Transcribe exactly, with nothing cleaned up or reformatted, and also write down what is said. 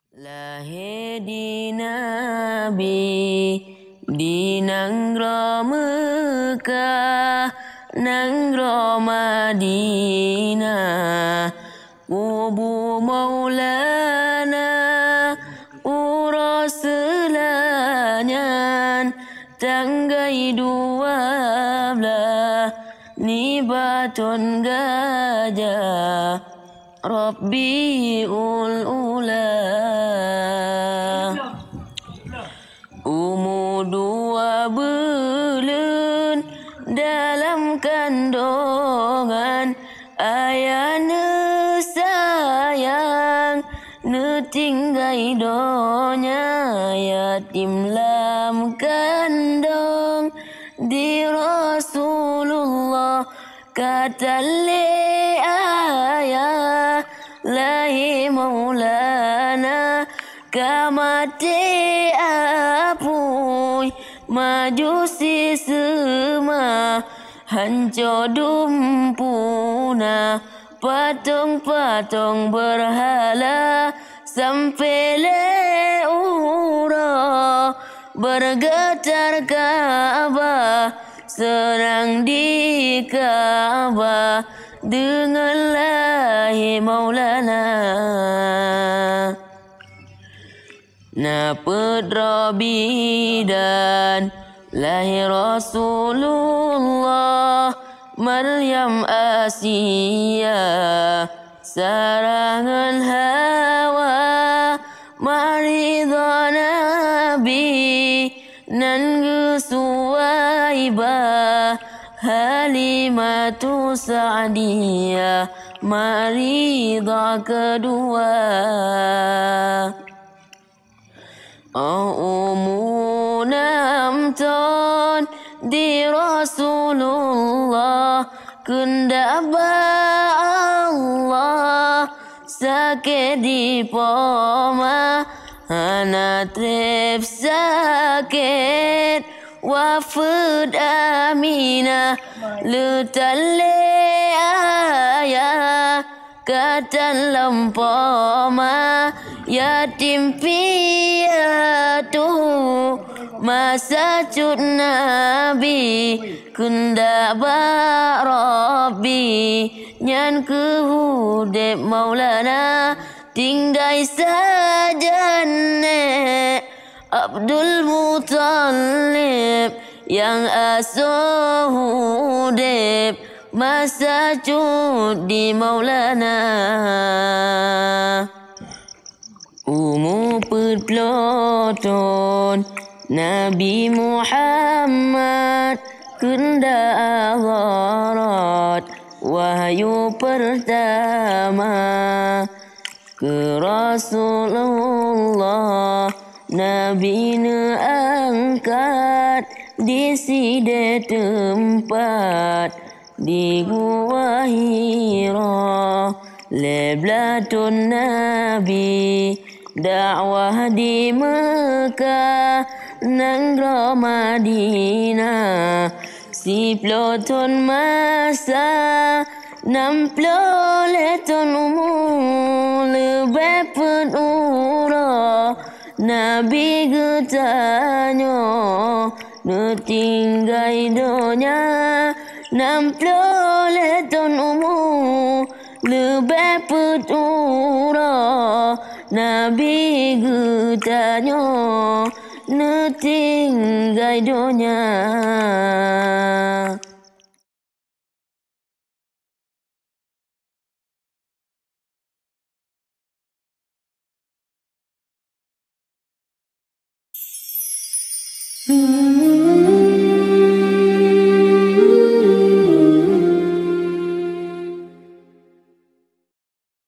Lahé di Nabi di nanggroe Meukah, nanggroe Madinah, kubu Maulana uroe seulanya nyan tanggai dua blaih nibak thon gajah Rabiul Ula. Umu dua buleuen dalam kandongan, ayah neusayang neutinggai donya, yatim lam kandong di Rasulullah. Ka tan lé ayah lahé Maulana, ka maté apui majusi seumah, hanco dum puna patong-patong beurhala. Sampai lé uroe beureugetar Ka'bah, seurang di Ka'bah deungon lahé Maulana. Na peuet droe bidan lahé Rasulullah, Maryam, Asia, Sarah ngon Hawa. Maridha Nabi nan geusuwaiba, Halimatu Sa'diyah maridha keudua. Óh umu nam thon di Rasulullah, keundak bak Allah sakét di poma, hana treb sakét wafeuet Aminah. Leutan lé ayah ka tan lom poma, yatim piatu masa cut Nabi, keundak bak Rabbi nyan keuh udeb Maulana. Tinggai sajan nék Abdul Muthalib nyang asoe udeb masa cut di Maulana. Umu peuet ploh thon Nabi Muhammad keundak gharat wahyu peurtama. Keu Rasulullah Nabi neuangkat di sideh teumpat di Gua Hira. Lhèe blaih thon Nabi dakwah di Meukah, nanggroe Madinah. Siploh thon masa, nam ploh lhèe thon umu, leubeh peuet uroe Nabi geutanyoe neutinggai donya. Nam ploh lhèe thon umu, leubeh peuet uroe Nabi geutanyoe neutinggai donya.